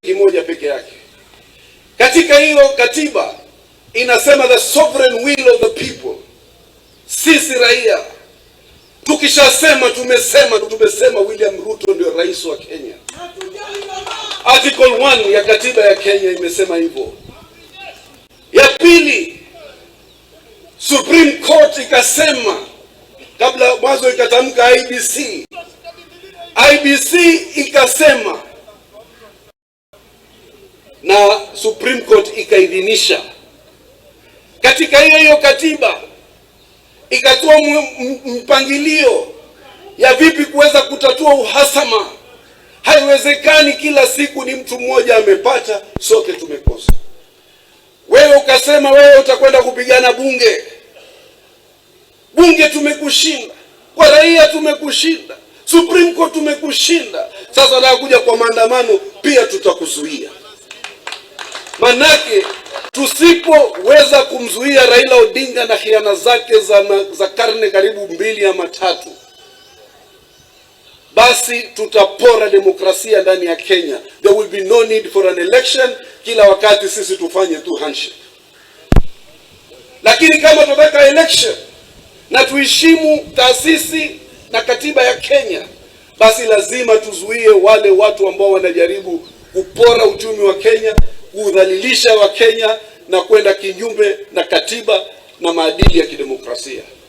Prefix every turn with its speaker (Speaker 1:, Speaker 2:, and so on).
Speaker 1: Kimoja peke yake. Katika hiyo katiba inasema the sovereign will of the people. Sisi raia tukishasema tumesema, tumesema William Ruto ndio rais wa Kenya. Article 1 ya katiba ya Kenya imesema hivyo. Ya pili, Supreme Court ikasema, kabla mwanzo ikatamka IEBC, IEBC ikasema na Supreme Court ikaidhinisha. Katika hiyo hiyo katiba ikatoa mpangilio ya vipi kuweza kutatua uhasama. Haiwezekani kila siku ni mtu mmoja amepata, sote tumekosa. Wewe ukasema wewe utakwenda kupigana bunge, bunge tumekushinda, kwa raia tumekushinda, Supreme Court tumekushinda. Sasa nataka kuja kwa maandamano pia tutakuzuia. Manake tusipoweza kumzuia Raila Odinga na khiana zake za karne karibu mbili ama tatu, basi tutapora demokrasia ndani ya Kenya. There will be no need for an election. Kila wakati sisi tufanye tu handshake. Lakini kama tunataka election na tuheshimu taasisi na katiba ya Kenya, basi lazima tuzuie wale watu ambao wanajaribu kupora uchumi wa Kenya, kudhalilisha Wakenya na kwenda kinyume na katiba na maadili ya kidemokrasia.